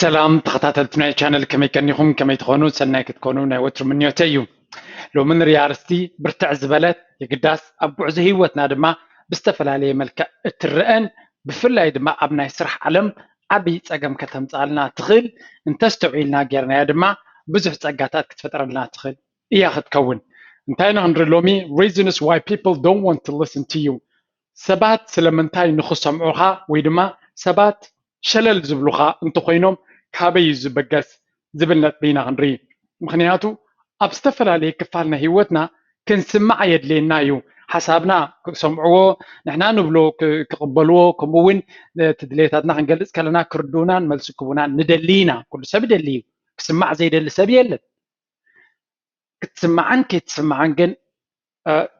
ሰላም ተኸታተልቲ ናይ ቻነል፣ ከመይ ቀኒኹም? ከመይ ትኾኑ? ሰናይ ክትኮኑ ናይ ወትሩ ምንዮተይ እዩ። ሎሚ ንሪኣ ኣርእስቲ ብርትዕ ዝበለት፣ የግዳስ ኣብ ጉዕዞ ህይወትና ድማ ብዝተፈላለየ መልክዕ እትረአን ብፍላይ ድማ ኣብ ናይ ስራሕ ዓለም ዓብዪ ጸገም ከተምጽኣልና ትኽእል፣ እንተስተውዒልና ጌርናያ ድማ ብዙሕ ጸጋታት ክትፈጥረልና ትኽእል እያ ክትከውን። እንታይ ኢና ክንርኢ ሎሚ? Reasons why people don't want to listen to you። ሰባት ስለምንታይ ንኽሰምዑኻ ወይ ድማ ሰባት ሸለል ዝብሉኻ እንተኾይኖም ካበይ እዩ ዝበገስ ዝብል ነጥቢ ኢና ክንርኢ። ምኽንያቱ ኣብ ዝተፈላለየ ክፋል ናይ ህይወትና ክንስማዕ የድልየና እዩ። ሓሳብና ክሰምዕዎ፣ ንሕና ንብሎ ክ- ክቕበልዎ፣ ከምኡ እውን እቲ ድሌታትና ክንገልጽ ከለና ክርድኡናን መልሲ ክቡናን ንደሊ ኢና። ኩሉ ሰብ ይደሊ እዩ። ክስማዕ ዘይደሊ ሰብ የለን። ክትስማዕን ከይትስማዕን ግን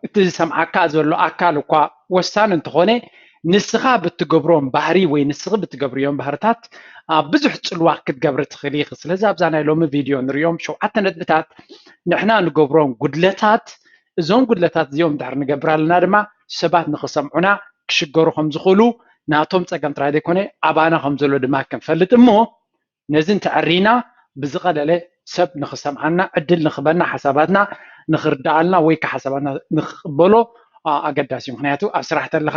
እቲ ዝሰምዓካ ዘሎ ኣካል እኳ ወሳኒ እንተኾነ፣ ንስኻ ብትገብሮም ባህሪ ወይ ንስኺ ብትገብርዮም ባህርታት ብዙሕ ፅልዋ ክትገብሪ ትኽእል ኢኺ። ስለዚ ኣብዛ ናይ ሎሚ ቪድዮ ንሪኦም ሸውዓተ ነጥብታት ንሕና ንገብሮም ጉድለታት፣ እዞም ጉድለታት እዚኦም ድሕር ንገብር ኣለና ድማ ሰባት ንኽሰምዑና ክሽገሩ ከም ዝኽእሉ ናቶም ፀገም ጥራይ ዘይኮነ ኣባና ከም ዘሎ ድማ ክንፈልጥ እሞ ነዚ እንተዐሪና ብዝቐለለ ሰብ ንኽሰምዓና ዕድል ንኽበና ሓሳባትና ንኽርዳኣልና ወይ ከዓ ሓሳባትና ንኽቕበሎ ኣገዳሲ እዩ። ምክንያቱ ኣብ ስራሕ ተለኻ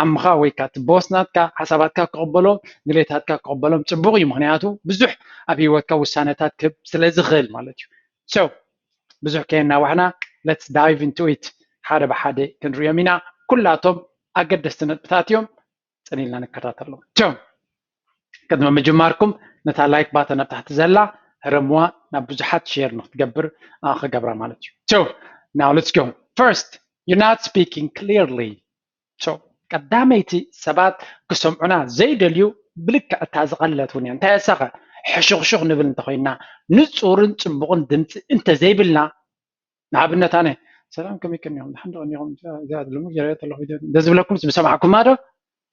ዓምኻ ወይ ከዓ እቲ ቦስ ናትካ ሓሳባትካ ክቕበሎ ድሌታትካ ክቕበሎም ፅቡቕ እዩ። ምክንያቱ ብዙሕ ኣብ ህይወትካ ውሳነታት ክህብ ስለ ዝኽእል ማለት እዩ። So ብዙሕ ከየናዋሕና let's dive into it፣ ሓደ ብሓደ ክንሪኦም ኢና። ኩላቶም ኣገደስቲ ነጥብታት እዮም። ፅን ኢልና ንከታተሎም። ቸው ቅድሚ ምጅማርኩም ነታ ላይክ ባተን ኣብ ታሕቲ ዘላ ህረምዋ ናብ ብዙሓት ሼር ንክትገብር ክገብራ ማለት እዩ። So now let's go. First, you're not speaking clearly. So ቀዳመይቲ ሰባት ክሰምዑና ዘይደልዩ ብልክዕ እታ ዝቐለለት እውን እያ። እንታይ እሳኸ ሕሹኽሹኽ ንብል እንተኮይንና ንፁርን ፅቡቕን ድምፂ እንተዘይብልና ንኣብነት ኣነ ሰላም ከመይ ቀኒኹም? ደሓን ዶ ቀኒኹም? እዚኣ ሎሚ ገይረዮ ኣለኹ ቪድዮ እንደ ዝብለኩም ዝሰማዕኩማ ዶ?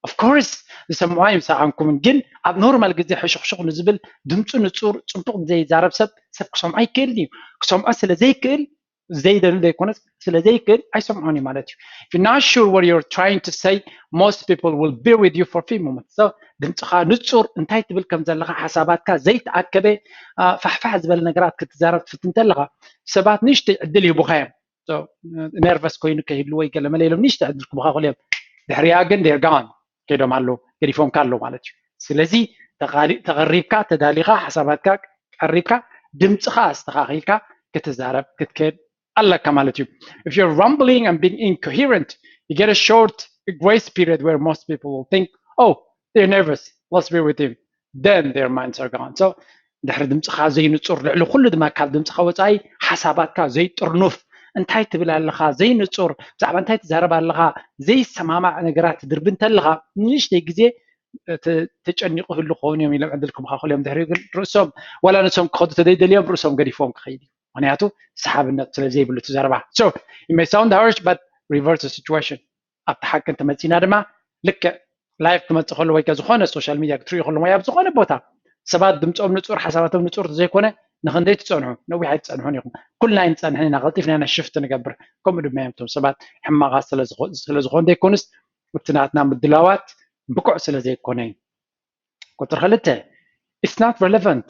Of course ዝሰምዑ ኣይምሰኣንኩምን፣ ግን ኣብ ኖርማል ግዜ ሕሹኽሹኽ ንዝብል ድምፁ ንፁር ፅቡቕ ዘይዛረብ ሰብ ሰብ ክሰምዖ ኣይክእልን እዩ። ክሰምዖ ስለ ዘይክእል ዘይደሊ ዘይኮነስ ስለ ዘይክእል ኣይሰምዖን እዩ ማለት እዩ። If you're not sure what you're trying to say, most people will bear with you for few moments. So ድምፅኻ ንፁር እንታይ ትብል ከም ዘለኻ ሓሳባትካ ዘይተኣከበ ፋሕፋሕ ዝበለ ነገራት ክትዛረብ ትፍትን ተለኻ ሰባት ንእሽተይ ዕድል ይህቡኻ እዮም። ነርቨስ ኮይኑ ከይህሉ ወይ ገለ መለ ኢሎም ንእሽተይ ዕድል ክቡኻ ክእሉ እዮም። ድሕሪኣ ግን they're gone፣ ከይዶም ኣለዉ፣ ገዲፎምካ ኣለዉ ማለት እዩ። ስለዚ ተቐሪብካ ተዳሊኻ ሓሳባትካ ቀሪብካ ድምፅኻ ኣስተኻኺልካ ክትዛረብ ክትክእል ኣለካ ማለት እዩ። If you're rumbling and being incoherent, you get a short grace period where most people will think, oh, they're nervous, let's be with him. Then their minds are gone. So ድሕሪ ድምፅኻ ዘይንፁር፣ ልዕሊ ኩሉ ድማ ካብ ድምፅኻ ወፃኢ ሓሳባትካ ዘይጥርኑፍ፣ እንታይ ትብል ኣለኻ ዘይንፁር፣ ብዛዕባ እንታይ ትዛረብ ኣለኻ ዘይሰማማዕ ነገራት ትድርቢ እንተለኻ ንእሽተይ ግዜ ተጨኒቑ ህሉ ክኸውን እዮም ኢሎም ዕድል ክቡኻ ክእሉ እዮም። ድሕሪኡ ግን ርእሶም ዋላ ንሶም ክኸዱ ተዘይደልዮም ርእሶም ገዲፎም ክኸይድ እዩ። ምክንያቱ ሰሓብነት ስለ ዘይብሉ እቲ ዘረባ። So it may sound harsh but reverse the situation። ኣብቲ ሓቂ እንተመፂና ድማ ልክዕ ላይፍ ክመፅእ ከሎ ወይ ዝኾነ ሶሻል ሚድያ ክትሪኡ ከሎ ወይ ኣብ ዝኾነ ቦታ ሰባት ድምፆም ንፁር ሓሳባቶም ንፁር ዘይኮነ ንክንደይ ትፀንሑ? ነዊሕ ኣይትፀንሑን ኢኹም። ኩልና ኣይንፀንሕን ኢና፣ ቀልጢፍና ኢና ሽፍት ንገብር። ከምኡ ድማ እዮም እቶም ሰባት ሕማቓት ስለዝኾኑ ዘይኮኑስ እቲ ናትና ምድላዋት ብቁዕ ስለ ዘይኮነ እዩ። ቁፅሪ ክልተ it's not relevant።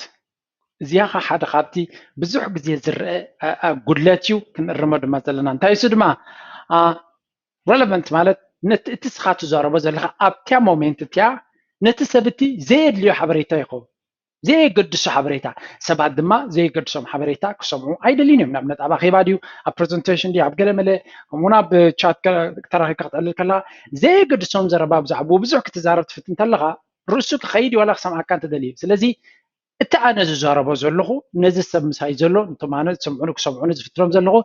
እዚኣ ኸ ሓደ ካብቲ ብዙሕ ግዜ ዝረአ ጉድለት እዩ፣ ክንእርሞ ድማ ዘለና። እንታይ እሱ ድማ ረለቨንት ማለት ነቲ እቲ ስኻ ትዛረቦ ዘለካ ኣብቲያ ሞሜንት እቲያ ነቲ ሰብ እቲ ዘየድልዮ ሓበሬታ ይኸውን፣ ዘየገድሶ ሓበሬታ። ሰባት ድማ ዘየገድሶም ሓበሬታ ክሰምዑ ኣይደልዩን እዮም። ንኣብነት ኣብ ኣኼባ ድዩ፣ ኣብ ፕሬዘንቴሽን ድዩ፣ ኣብ ገለ መለ ከምኡውን ኣብ ቻት ተራኺብካ ክትዕልል ከለካ ዘየገድሶም ዘረባ ብዛዕባኡ ብዙሕ ክትዛረብ ትፍትን እንተለካ ርእሱ ክኸይድ እዩ ዋላ ክሰምዓካ እንተደልዩ። ስለዚ እቲ ኣነ ዝዛረቦ ዘለኹ ነዚ ሰብ ምሳይ ዘሎ ነቶም ኣነ ዝሰምዑኒ ክሰምዑኒ ዝፍትኖም ዘለኹ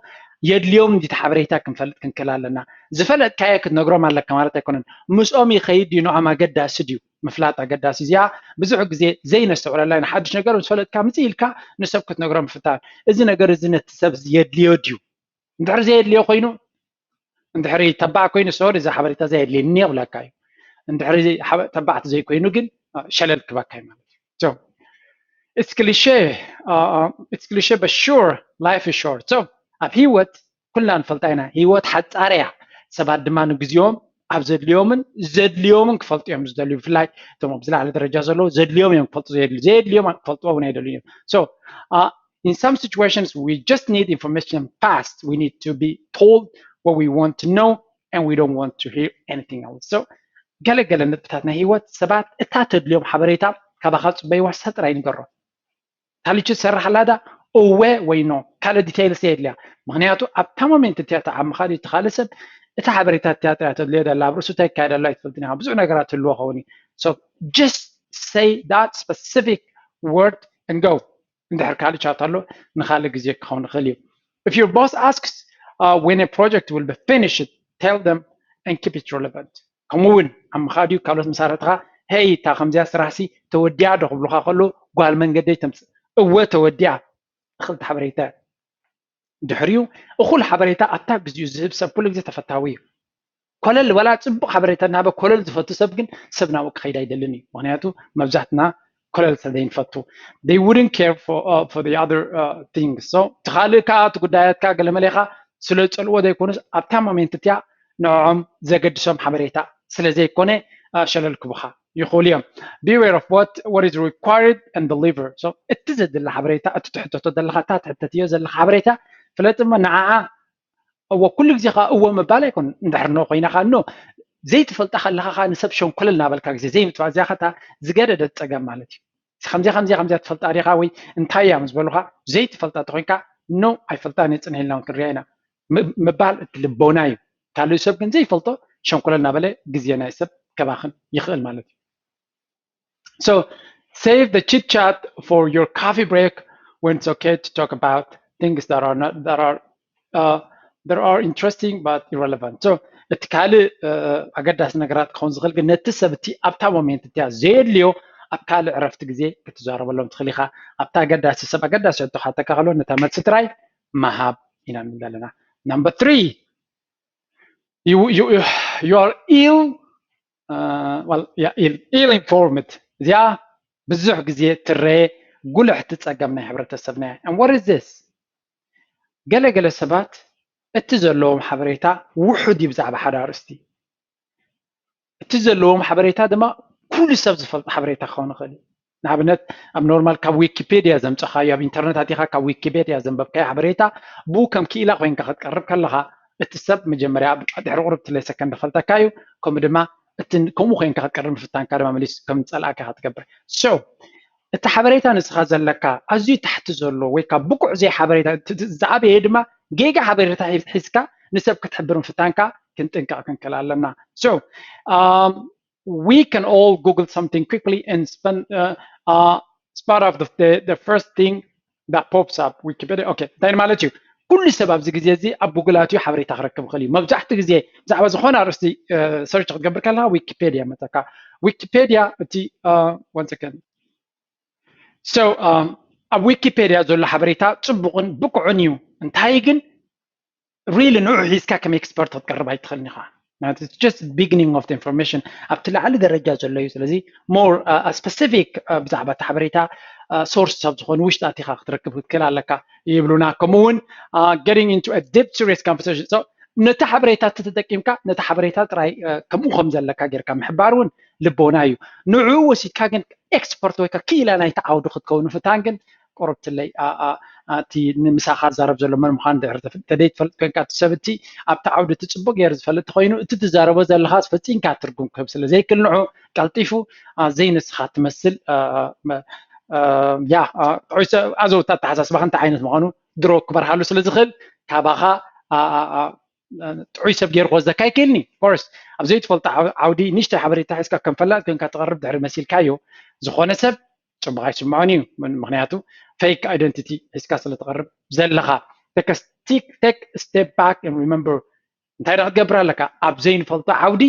የድልዮም እንዲቲ ሓበሬታ ክንፈልጥ ክንክእል ኣለና። ዝፈለጥካዮ ክትነግሮም ኣለካ ማለት ኣይኮነን። ምስኦም ይኸይድ ድዩ ንዖም ኣገዳሲ ድዩ ምፍላጥ ኣገዳሲ። እዚኣ ብዙሕ ግዜ ዘይነስተውዕለላ ኢና። ሓድሽ ነገር ምስ ፈለጥካ ምፅእ ኢልካ ንሰብ ክትነግሮም ምፍታን። እዚ ነገር እዚ ነቲ ሰብ የድልዮ ድዩ? እንድሕር ዘየድልዮ ኮይኑ እንድሕሪ ተባዕ ኮይኑ ሶሪ እዛ ሓበሬታ ዘየድልየኒ የብለካ እዩ። እንድሕሪ ተባዕቲ ዘይኮይኑ ግን ሸለል ክበካ እዩ ማለት እዩ። It's cliche, it's cliche but sure life is short። ኣብ ህይወት ኩልና ንፈልጣ ኢና፣ ህይወት ሓፃር እያ። ሰባት ድማ ንግዚኦም ኣብ ዘድልዮምን ዘድልዮምን ክፈልጡ እዮም ዝደልዩ። ብፍላይ እቶም ኣብ ዝለዓለ ደረጃ ዘለዉ ዘድልዮም እዮም ክፈልጡ ዘየድልዩ፣ ዘየድልዮም ክፈልጥዎ እውን ኣይደልዩ እዮም። So uh, in some situations we just need information fast. We need to be told what we want to know and we don't want to hear anything else. So ገለገለ ነጥብታት ናይ ህይወት ሰባት እታ ተድልዮም ሓበሬታ ካባኻ ዝፅበይዋ ንሳ ጥራይ ንገሮም። ታሊቹ ትሰርሕ ኣላ ዳ? እወ ወይ ኖ፣ ካልእ ዲቴይልስ የድልያ። ምክንያቱ ኣብታ ሞሜንት እቲኣ እታ ዓምኻ ድዩ እቲ ካልእ ሰብ እታ ሓበሬታ እቲኣ ጥራይ ተድልዮ ደላ፣ ኣብ ርእሱ እንታይ ይካየድ ኣሎ ኣይትፈልጥን ኢኻ። ብዙሕ ነገራት ትህልዎ ኸውን እዩ። So just say that specific word and go። እንድሕር ካልእ ቻት ኣሎ ንኻልእ ግዜ ክኸውን ይኽእል እዩ። If your boss asks uh, when a project will be finished, tell them and keep it relevant. ከምኡ እውን ዓምኻ ድዩ ካልኦት መሳርሕትኻ ሄይ እታ ከምዚኣ ስራሕሲ ተወዲኣ ዶ ክብሉኻ ከለዉ ጓል መንገደይ ተምፅእ። እወ ተወዲኣ። እኽልቲ ሓበሬታ። ድሕሪኡ እኹል ሓበሬታ ኣብታ ግዚኡ ዝህብ ሰብ ኩሉ ግዜ ተፈታዊ እዩ። ኮለል ወላ ፅቡቕ ሓበሬታ እናሃበ ኮለል ዝፈቱ ሰብ ግን ሰብ ናብኡ ክኸይድ ኣይደልን እዩ። ምክንያቱ መብዛሕትና ኮለል ስለ ዘይንፈቱ they wouldn't care for, uh, for the other uh, things. So እቲ ካልእ ከዓ እቲ ጉዳያት ከዓ ገለመሌኻ ስለ ዝፀልዎ ዘይኮኑስ ኣብታ ሞሜንት እቲኣ ንዕኦም ዘገድሶም ሓበሬታ ስለ ዘይኮነ ሸለል ክቡኻ ይኽእሉ እዮም። Beware of what what is required and deliver. So እቲ ዘድሊ ሓበሬታ እቲ ትሕተቶ ዘለኻ እታ ትሕተትዮ ዘለኻ ሓበሬታ ፍለጥ እሞ ንዓኣ እወ ኩሉ ግዜ ከዓ እወ ምባል ኣይኮን። እንድሕር ኖ ኮይና ከዓ ኖ ዘይትፈልጣ ከለኻ ከዓ ንሰብ ሸንኮለል እናበልካ ግዜ ዘይምጥፋእ እዚኣ ከታ ዝገደደት ፀገም ማለት እዩ። ከምዚኣ ከምዚኣ ከምዚኣ ትፈልጣ ዲኻ ወይ እንታይ እያ ምስ በሉኻ ዘይትፈልጣ ተኮይንካ ኖ ኣይፈልጣን እየ ፅንሕ ኢልና እውን ክንሪኣ ኢና ምባል እቲ ልቦና እዩ። ካልእ ሰብ ግን ዘይፈልጦ ሸንኮለል እናበለ ግዜ ናይ ሰብ ከባኽን ይኽእል ማለት እዩ። So save the chit chat for your coffee break when it's okay to talk about things that are not that are uh, that are interesting but irrelevant. So እቲ ካልእ ኣገዳሲ ነገራት ክኸውን ዝኽእል ግን ነቲ ሰብ እቲ ኣብታ ሞሜንት እቲያ ዘየድልዮ ኣብ ካልእ ዕረፍቲ ግዜ ክትዛረበሎም ትኽእል ኢኻ። ኣብታ ኣገዳሲ ሰብ ኣገዳሲ ሕቶ ካተካ ከሎ ነታ መልሲ ጥራይ ምሃብ ኢና ንብል ዘለና። Number three, you you you are ill uh, well yeah ill ill informed. እዚኣ ብዙሕ ግዜ ትረየ ጉልሕቲ ፀገም ናይ ሕብረተሰብና እያ። And what is this? ገለገለ ሰባት እቲ ዘለዎም ሓበሬታ ውሑድ እዩ ብዛዕባ ሓደ ኣርእስቲ። እቲ ዘለዎም ሓበሬታ ድማ ኩሉ ሰብ ዝፈልጦ ሓበሬታ ክኸውን ይኽእል እዩ። ንኣብነት ኣብ ኖርማል ካብ ዊኪፔድያ ዘምፀኻዮ ኣብ ኢንተርነት ኣቲኻ ካብ ዊኪፔድያ ዘንበብካዮ ሓበሬታ ብኡ ከም ክኢላ ኮይንካ ክትቀርብ ከለኻ እቲ ሰብ መጀመርያ ድሕሪ ቁርብ ትለይ ሰከንድ ፈልጠካ እዩ። ከምኡ ድማ እቲ ከምኡ ኮይንካ ክትቀርብ ምፍታንካ ድማ መሊሱ ከም ዝፀልኣካ ክትገብር። So እቲ ሓበሬታ ንስኻ ዘለካ ኣዝዩ ታሕቲ ዘሎ ወይ ካብ ብቁዕ ዘይ ሓበሬታ ዝዓበየ ድማ ጌጋ ሓበሬታ ሒዝካ ንሰብ ክትሕብር ምፍታንካ ክንጥንቀቕ ክንክእል ኣለና። So um, we can all Google something quickly and spend uh, uh, spot of the, the, the first thing that pops up. Wikipedia. Okay, እንታይ ማለት እዩ? ኩሉ ሰብ ኣብዚ ግዜ እዚ ኣብ ጉግል ኣትዩ ሓበሬታ ክረክብ ይኽእል እዩ። መብዛሕትኡ ግዜ ብዛዕባ ዝኾነ ኣርእስቲ ሰርች ክትገብር ከለካ ዊኪፔድያ መፀካ። ዊኪፔድያ እቲ one second so um, ኣብ ዊኪፔድያ ዘሎ ሓበሬታ ፅቡቕን ብቁዕን እዩ። እንታይ ግን really ንዑ ሒዝካ ከም ኤክስፐርት ክትቀርብ ኣይትኽእልን ኢኻ። ማለት it's just beginning of the information ኣብቲ ላዕሊ ደረጃ ዘሎ እዩ። ስለዚ more specific ብዛዕባ እቲ ሓበሬታ ሶርስ ኣብ ዝኾኑ ውሽጣት ኢኻ ክትረክብ ክትክእል ኣለካ ይብሉና። ከምኡ እውን getting into a deep serious conversation ነቲ ሓበሬታ እቲ ተጠቂምካ ነቲ ሓበሬታ ጥራይ ከምኡ ከም ዘለካ ጌርካ ምሕባር እውን ልቦና እዩ። ንዑ ወሲድካ ግን ኤክስፐርት ወይ ከዓ ክኢላ ናይቲ ዓውዲ ክትከውን ምፍታን ግን ቁርብትለይ እቲ ንምሳኻ ዛረብ ዘሎ መን ምዃኑ ድሕሪ ተደይ ትፈልጥ ኮንካ እቲ ሰብ እቲ ኣብቲ ዓውዲ እቲ ፅቡቅ ገይሩ ዝፈልጥ ተኮይኑ እቲ ትዛረቦ ዘለኻ ፈፂምካ ትርጉም ክህብ ስለ ዘይክእል ንዑ ቀልጢፉ ዘይንስኻ ትመስል ያ ጥዑይ ሰብ ኣዘውታ ኣተሓሳስባኻ እንታይ ዓይነት ምዃኑ ድሮ ክበርሃሉ ስለ ዝኽእል ካባኻ ጥዑይ ሰብ ገይሩ ክወስደካ ይክእልኒ ኮርስ ኣብ ዘይትፈልጦ ዓውዲ ንሽተ ሓበሬታ ሒዝካ ከም ፈላጥ ኮንካ ትቐርብ ድሕሪ መሲልካዮ ዝኾነ ሰብ ፅቡቅ ኣይስምዖን እዩ። ምክንያቱ ፌክ ኣይደንቲቲ ሒዝካ ስለ ትቐርብ ዘለካ take step back and remember እንታይ ዳ ክትገብር ኣለካ ኣብ ዘይንፈልጦ ዓውዲ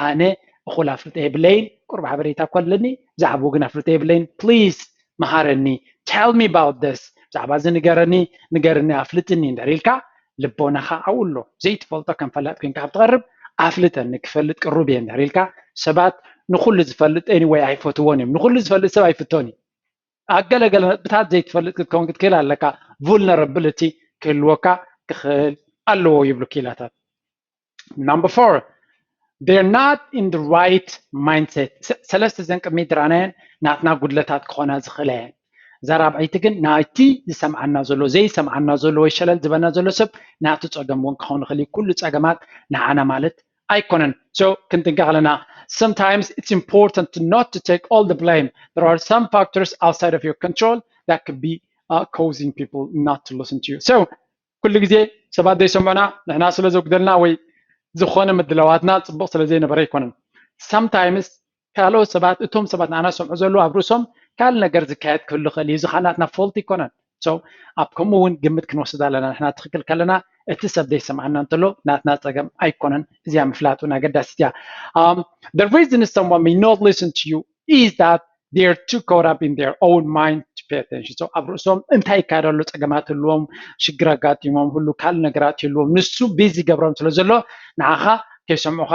ኣነ እኹል ኣፍልጦ የብለይን ቁርብ ሓበሬታ እኳ ኣለኒ ብዛዕባኡ ግን ኣፍልጦ የብለይን please መሃረኒ tell me about this ብዛዕባ እዚ ንገረኒ ንገርኒ ኣፍልጥኒ እንድሕር ኢልካ ልቦናኻ ኣብኡ ኣሎ ዘይትፈልጦ ከም ፈላጥ ኮንካ ካብ ትቐርብ ኣፍልጠኒ ክፈልጥ ቅሩብ እየ እንድሕር ኢልካ ሰባት ንኩሉ ዝፈልጥ anyway ኣይፈትዎን እዮም ንኩሉ ዝፈልጥ ሰብ ኣይፍቶን እዩ ኣብ ገለገለ ነጥብታት ዘይትፈልጥ ክትከውን ክትክእል ኣለካ vulnerability ክህልወካ ክኽእል ኣለዎ ይብሉ ክኢላታት number four They're not in the right mindset. ሰለስተ ዘን ቅድሚ ድራናየን ናትና ጉድለታት ክኾና ዝኽእላ እየን። እዛ ራብዐይቲ ግን ናይቲ ዝሰምዓና ዘሎ ዘይሰምዓና ዘሎ ወይ ሸለል ዝበና ዘሎ ሰብ ናቱ ፀገም እውን ክኸውን ይኽእል እዩ። ኩሉ ፀገማት ንዓና ማለት ኣይኮነን። So ክንጥንቀቕ ኣለና። Sometimes it's important not to take all the blame. There are some factors outside of your control that could be uh, causing people not to listen to you. So ኩሉ ግዜ ሰባት ዘይሰምዑና ንሕና ስለ ዘጉደልና ወይ ዝኾነ ምድላዋትና ፅቡቕ ስለ ዘይነበረ ኣይኮነን። Sometimes ካልኦት ሰባት እቶም ሰባት ንዓና ዝሰምዑ ዘለዉ ኣብ ርእሶም ካልእ ነገር ዝካየድ ክህሉ ይኽእል እዩ። እዚ ከዓ ናትና ፎልት ኣይኮነን። So ኣብ ከምኡ እውን ግምት ክንወስድ ኣለና። ንሕና ትኽክል ከለና እቲ ሰብ ዘይሰምዓና እንተሎ ናትና ፀገም ኣይኮነን። እዚኣ ምፍላጥ እውን ኣገዳሲት እያ። Um, the reason someone may not listen to you is that they're too caught up in their own mind to pay attention. So ኣብ ርእሶም እንታይ ይካየድ ኣሎ፣ ፀገማት ህልዎም፣ ሽግር ኣጋጢሞም፣ ሁሉ ካልእ ነገራት ይህልዎም፣ ንሱ ቢዚ ይገብሮም ስለ ዘሎ ንዓኻ ከይሰምዑኻ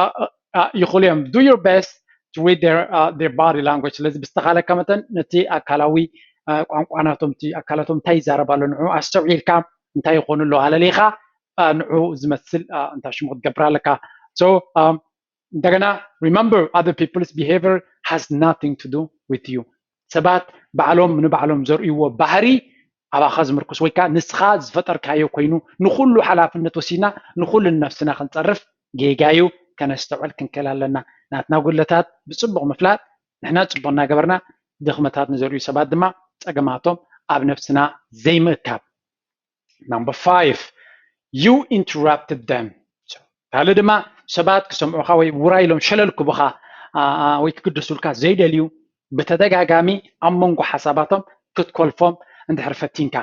ይኽእሉ እዮም። Do your best to read their, uh, their body language. ስለዚ ብዝተኻለካ መጠን ነቲ ኣካላዊ ቋንቋ ናቶም፣ እቲ ኣካላቶም እንታይ ይዛረብ ኣሎ ንዑ ኣስተውዒልካ እንታይ ይኾኑ ኣለዉ ኣለሊኻ ንዑ ዝመስል እንታይ ሽሙ ክትገብር ኣለካ። So እንደገና remember, other people's behavior has nothing to do with you. ሰባት ባዕሎም ንባዕሎም ዘርእይዎ ባህሪ ኣባኻ ዝምርኩስ ወይ ከዓ ንስኻ ዝፈጠርካዮ ኮይኑ ንኩሉ ሓላፍነት ወሲድና ንኩሉ ንነፍስና ክንፀርፍ ጌጋ እዩ። ከነስተውዕል ክንክእል ኣለና። ናትና ጉድለታት ብፅቡቕ ምፍላጥ፣ ንሕና ፅቡቕ እናገበርና ድኽመታት ንዘርእዩ ሰባት ድማ ፀገማቶም ኣብ ነፍስና ዘይምእካብ። Number five, you interrupted them. ካልእ ድማ ሰባት ክሰምዑኻ ወይ ውራይ ኢሎም ሸለል ክቡኻ ወይ ክግደሱልካ ዘይደልዩ ብተደጋጋሚ ኣብ መንጎ ሓሳባቶም ክትኮልፎም እንድሕር ፈቲንካ፣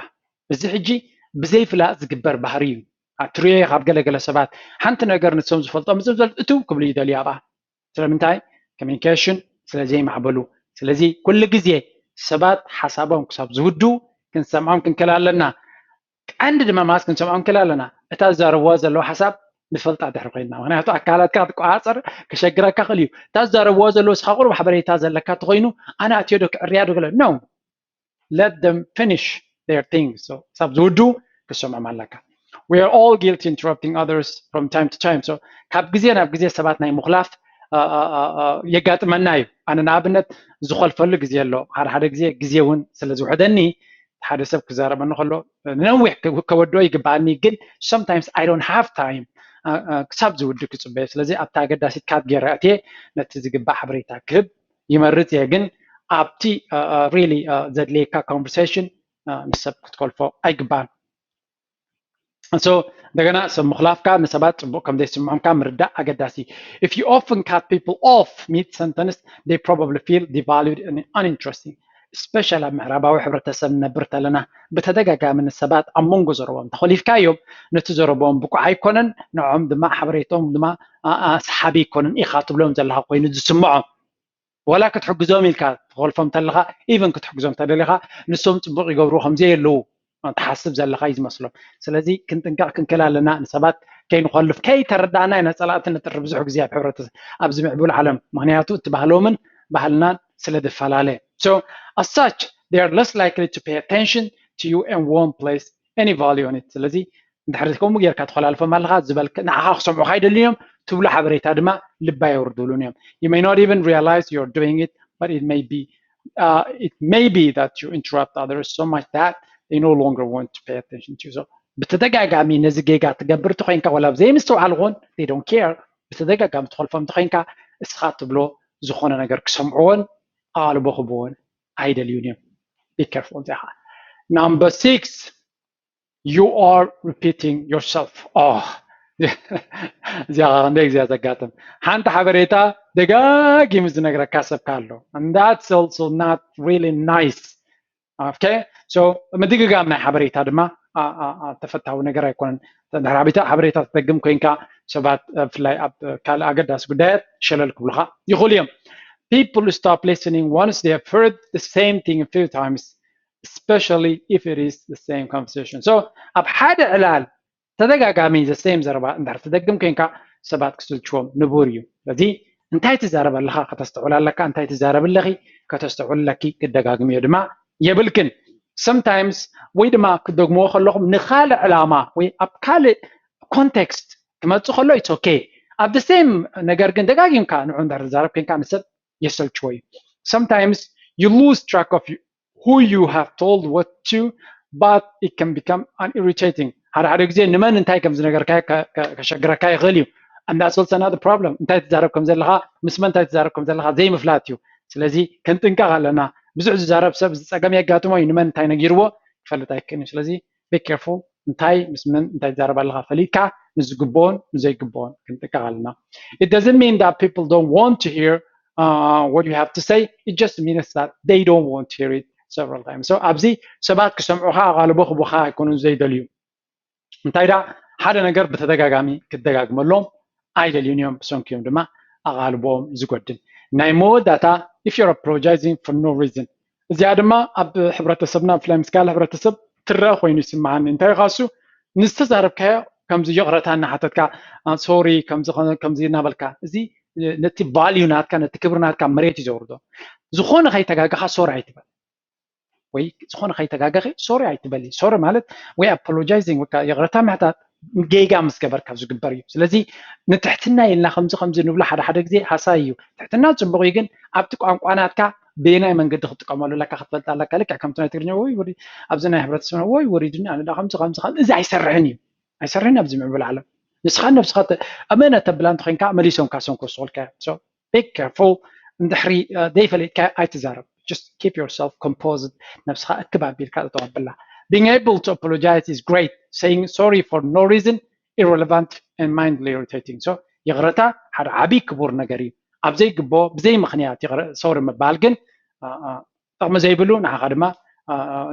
እዚ ሕጂ ብዘይፍላጥ ዝግበር ባህሪ እዩ። ትሪኦ ካብ ገለገለ ሰባት ሓንቲ ነገር ንሶም ዝፈልጦም ዝብዘል እትው ክብሉ ይደልዩ ኣብኣ። ስለምንታይ? ኮሚኒኬሽን ስለ ዘይማዕበሉ። ስለዚ ኩሉ ግዜ ሰባት ሓሳቦም ክሳብ ዝውዱ ክንሰምዖም ክንክእል ኣለና። ቀንዲ ድማ ማስ ክንሰምዖም ክእል ኣለና። እታ ዝዛረብዋ ዘለዉ ሓሳብ ንፈልጣ ድሕሪ ኮይንና፣ ምክንያቱ ኣካላትካ ክትቆፃፀር ክሸግረካ ክእል እዩ። እታ ዝዛረብዋ ዘለዉ ስኻ ቁሩብ ሓበሬታ ዘለካ ተኮይኑ ኣነ ኣትዮ ዶ ክዕርያ ዶ ገለ፣ no, let them finish their thing. So ክሳብ ዝውዱ ክሰምዖም ኣለካ። We are all guilty interrupting others from time to time. So ካብ ግዜ ናብ ግዜ ሰባት ናይ ምኹላፍ የጋጥመና እዩ። ኣነ ንኣብነት ዝኸልፈሉ ግዜ ኣሎ። ሓደ ሓደ ግዜ ግዜ እውን ስለ ዝውሕደኒ ሓደ ሰብ ክዛረበኒ ከሎ ንነዊሕ ከወድኦ ይግባኣኒ፣ ግን sometimes I don't have time ክሳብ ዝውዱ ክፅበየ። ስለዚ ኣብታ ኣገዳሲት ካብ ገይረ ኣትየ ነቲ ዝግባእ ሓበሬታ ክህብ ይመርፅ እየ። ግን ኣብቲ really ዘድልየካ ኮንቨርሴሽን ምስ ሰብ ክትኮልፎ ኣይግባእን። So እንደገና ሰብ ምኽላፍካ ንሰባት ፅቡቕ ከም ዘይስምዖምካ ምርዳእ ኣገዳሲ። If you often cut people off mid sentence, they probably feel devalued and uninteresting. Especially ኣብ ምዕራባዊ ሕብረተሰብ ንነብር ተለና ብተደጋጋሚ ንሰባት ኣብ መንጎ ዘረቦም ተኾሊፍካዮም፣ ነቲ ዘረቦም ብቁዕ ኣይኮነን፣ ንዖም ድማ ሓበሬቶም ድማ ሰሓቢ ኣይኮነን ኢኻ ትብሎም ዘለኻ ኮይኑ ዝስምዖም። ወላ ክትሕግዞም ኢልካ ትኾልፎም ተለኻ፣ ኢቨን ክትሕግዞም ተደሊኻ ንሶም ፅቡቕ ይገብሩ ከም ዘየለዉ ትሓስብ ዘለኻ እዩ ዝመስሎም። ስለዚ ክንጥንቀቕ ክንክእል ኣለና። ንሰባት ከይንኾልፍ፣ ከይተረዳእና ኢና ፀላእቲ ንጥሪ ብዙሕ ግዜ ኣብ ሕብረተሰብ ኣብዚ ምዕቡል ዓለም፣ ምክንያቱ እቲ ባህሎምን ባህልናን ስለ ዝፈላለ። So as such, they are less likely to pay attention to you and won't place any value on it. ስለዚ እንድሕር ከምኡ ጌርካ ትኾላልፎም ኣለኻ ዝበልክ ንዓኻ ክሰምዑኻ ኣይደልዮም ትብሎ ሓበሬታ ድማ ልባ የውርዱሉን እዮም። You may not even realize you're doing it, but it may be uh, it may be that you interrupt others so much that they no longer want to pay attention to you. So ብተደጋጋሚ ነዚ ጌጋ ትገብር ተኮይንካ ወላ ብዘይምስትውዓል ኾን they don't care፣ ብተደጋጋሚ ትኾልፎም ተኮይንካ እስኻ ትብሎ ዝኾነ ነገር ክሰምዕዎን ኣቓልቦ ክብዎን ኣይደልዩን እዮም። Be careful እዚኣ ከዓ። Number six, you are repeating yourself. Oh, እዚኣ ክንደይ ግዜ ዘጋጥም። ሓንቲ ሓበሬታ ደጋጊሙ ዝነግረካ ሰብካ ኣሎ። And that's also not really nice. Okay? So ምድግጋም ናይ ሓበሬታ ድማ ተፈታዊ ነገር ኣይኮነን። ድሕሪ ሓበሬታ ትደግም ኮይንካ ሰባት ብፍላይ ኣብ ካልእ ኣገዳሲ ጉዳያት ሸለል ክብሉኻ ይኽእሉ እዮም። People stop listening once they have heard the same thing a few times, especially if it is the same conversation. So ኣብ ሓደ ዕላል ተደጋጋሚ the same ዘረባ እንድሕር ትደግም ኮይንካ ሰባት ክስልችዎም ንቡር እዩ። ስለዚ እንታይ ትዛረብ ኣለኻ ከተስተውዕል ኣለካ፣ እንታይ ትዛረብ ኣለኺ ከተስተውዕል ኣለኪ። ክደጋግምዮ ድማ የብልክን። Sometimes ወይ ድማ ክደግምዎ ከለኹም ንኻልእ ዕላማ ወይ ኣብ ካልእ ኮንቴክስት ክመፅእ ከሎ it's okay። ኣብ the same ነገር ግን ደጋጊምካ ንዑ እንዳተዛረብ ኮንካ ንሰብ የሰልችዎ እዩ። Sometimes you lose track of who you have told what to, but it can become an irritating. ሓደ ሓደ ግዜ ንመን እንታይ ከም ዝነገርካ ከሸግረካ ይኽእል እዩ። And that's also another problem። እንታይ ትዛረብ ከም ዘለኻ፣ ምስ መን እንታይ ትዛረብ ከም ዘለኻ ዘይምፍላጥ እዩ። ስለዚ ክንጥንቀቕ ኣለና። ብዙሕ ዝዛረብ ሰብ ዝፀገም የጋጥሞ እዩ። ንመን እንታይ ነጊርዎ ክፈልጥ ኣይክእልን እዩ። ስለዚ be careful። እንታይ ምስ መን እንታይ ትዛረብ ኣለኻ ፈሊጥካ ንዝግብኦን ንዘይግብኦን ክንጥንቀቕ ኣለና። It doesn't mean that people don't want to hear uh, what you have to say. It just means that they don't want to hear it several times. So ኣብዚ ሰባት ክሰምዑኻ ኣቓልቦ ክቡኻ ኣይኮኑን ዘይደልዩ። እንታይ ዳ ሓደ ነገር ብተደጋጋሚ ክደጋግመሎም ኣይደልዩን እዮም። ብሰንኪ እዮም ድማ ኣቓልቦም ዝጎድል። ናይ መወዳእታ if you're apologizing for no reason እዚኣ ድማ ኣብ ሕብረተሰብና ብፍላይ ምስ ካልእ ሕብረተሰብ ትረአ ኮይኑ ይስምዓኒ። እንታይ ካሱ ንዝተዛረብካዮ ከምዚ ይቕረታ እናሓተትካ ሶሪ ከምዚ እናበልካ እዚ ነቲ ቫልዩ ናትካ ነቲ ክብሪ ናትካ መሬት እዩ ዘውርዶ። ዝኾነ ከይተጋገኻ ሶሪ ኣይትበል ወይ ዝኾነ ከይተጋገኺ ሶሪ ኣይትበሊ። ሶሪ ማለት ወይ ኣፖሎጃይዚንግ ወይ ይቕረታ ምሕታት ጌጋ ምስ ገበርካ ዝግበር እዩ። ስለዚ ንትሕትና ኢልና ከምዚ ከምዚ ንብሎ ሓደ ሓደ ግዜ ሃሳይ እዩ። ትሕትና ፅቡቕ እዩ፣ ግን ኣብቲ ቋንቋ ናትካ በየናይ መንገዲ ክትጥቀመሉ ኣለካ ክትፈልጥ ኣለካ። ልክዕ ከምቲ ናይ ትግርኛ ወይ ወሪ ኣብዚ ናይ ሕብረተሰብና ወይ ወሪዱኒ ኣነ ዳ ከምዚ ከምዚ ከምዚ እዚ ኣይሰርሕን እዩ ኣይሰርሕን ኣብዚ ምዕቡል ዓለም። ንስኻ ነብስኻ ኣመነ ተብላ እንተኮይንካ መሊሶም ካሶም ክወስኹልካ እዮም። So be careful። እንድሕሪ ዘይፈሊጥካ ኣይትዛረብ። Just keep yourself composed። ነብስኻ እክብ ኣቢልካ ተዋብላ። Being able to apologize is great. Saying sorry for no reason irrelevant and mindly irritating. So ይቕረታ ሓደ ዓብዪ ክቡር ነገር እዩ። ኣብ ዘይግቦ ብዘይ ምኽንያት ሶሪ ምባል ግን ጥቕሚ ዘይብሉ ንዓኻ ድማ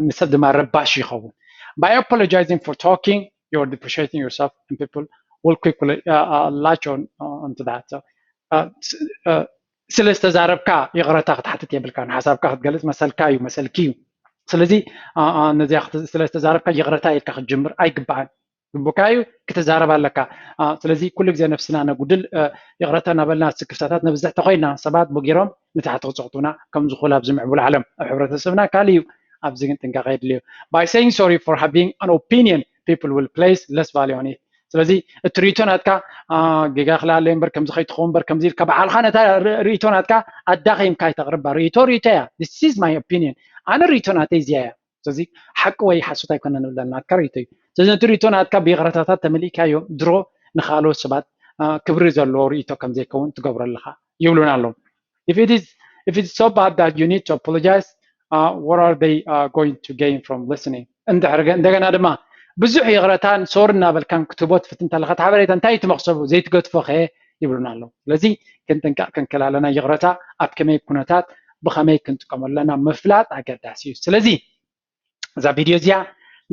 ንሰብ ድማ ረባሽ ይኸውን። By apologizing for talking you're depreciating yourself and people will quickly uh, uh, latch on uh, onto that. So, uh, uh, ስለ ዝተዛረብካ ይቕረታ ክትሓትት የብልካ። ንሓሳብካ ክትገልፅ መሰልካ እዩ መሰልኪ እዩ። ስለዚ ነዚያ ስለ ዝተዛረብካ ይቕረታ ኢልካ ክትጅምር ኣይግባእን። ግቡእካ እዩ ክትዛረብ ኣለካ። ስለዚ ኩሉ ግዜ ነብስና ነጉድል ይቕረታ እናበልና ስክፍታታት ነብዝሕ ተኮይና ሰባት ቦጊሮም ንታሕቲ ክፀቕጡና ከም ዝኽእሉ ኣብዚ ምዕቡል ዓለም ኣብ ሕብረተሰብና ካልእ እዩ። ኣብዚ ግን ጥንቃቐ የድልዮ። By saying sorry for having an opinion people will place less value on it። ስለዚ እቲ ርእይቶ ናትካ ጌጋ ክልኣለ እምበር ከምዚ ከይትኸውን እምበር ከምዚ ኢልካ ባዕልካ ነታ ርእይቶ ናትካ ኣዳኺምካ ኣይተቕርባ። ርእይቶ ርእይቶ እያ። This is my opinion። ኣነ ርእይቶ ናተይ እዚኣ እያ። ስለዚ ሓቂ ወይ ሓሶት ኣይኮነ ንብል ናትካ ርእይቶ እዩ። ስለዚ ነቲ ርእይቶ ናትካ ብይቕረታታት ተመሊእካዮ ድሮ ንኻልኦት ሰባት ክብሪ ዘለዎ ርእይቶ ከም ዘይከውን ትገብሮ ኣለኻ ይብሉና ኣለዉ። If it is if it's so bad that you need to apologize, uh, what are they uh, going to gain from listening? እንድሕር እንደገና ድማ ብዙሕ ይቕረታን ሶሪ እናበልካን ክትህቦ ትፍትን እንተለካ እቲ ሓበሬታ እንታይ እዩ ትመኽሰቡ ዘይትገድፎ ከ ይብሉና ኣለዉ። ስለዚ ክንጥንቀቕ ክንክል ኣለና። ይቕረታ ኣብ ከመይ ኩነታት ብኸመይ ክንጥቀመሉ ኣለና ምፍላጥ ኣገዳሲ እዩ። ስለዚ እዛ ቪድዮ እዚኣ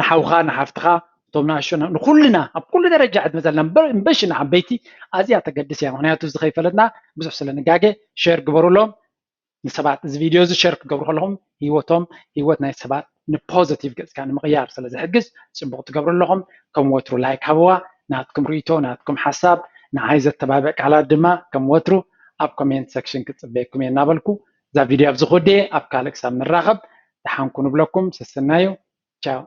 ንሓውኻ ንሓፍትኻ እቶም ንኣሽቱ ንኩልና ኣብ ኩሉ ደረጃ ዕድመ ዘለና እምበሺ ንዓበይቲ ኣዝያ ተገድስ እያ። ምክንያቱ እዚ ከይፈለጥና ብዙሕ ስለ ንጋገ ሸር ግበሩሎም ንሰባት። እዚ ቪድዮ እዚ ሸር ክገብሩ ከለኹም ህይወቶም ህይወት ናይ ሰባት ንፖዘቲቭ ገፅካ ንምቕያር ስለ ዝሕግዝ ፅቡቕ ትገብሩ ኣለኹም። ከም ወትሩ ላይክ ሃብዋ። ናትኩም ርእይቶ ናትኩም ሓሳብ ንዓይ ዘተባብዕ ቃላት ድማ ከም ወትሩ ኣብ ኮሜንት ሰክሽን ክፅበየኩም እየ እናበልኩ እዛ ቪድዮ ኣብዚ ክወደየ ኣብ ካልእ ክሳብ ንራኸብ ደሓንኩ ንብለኩም። ሰሰናዩ። ቻው።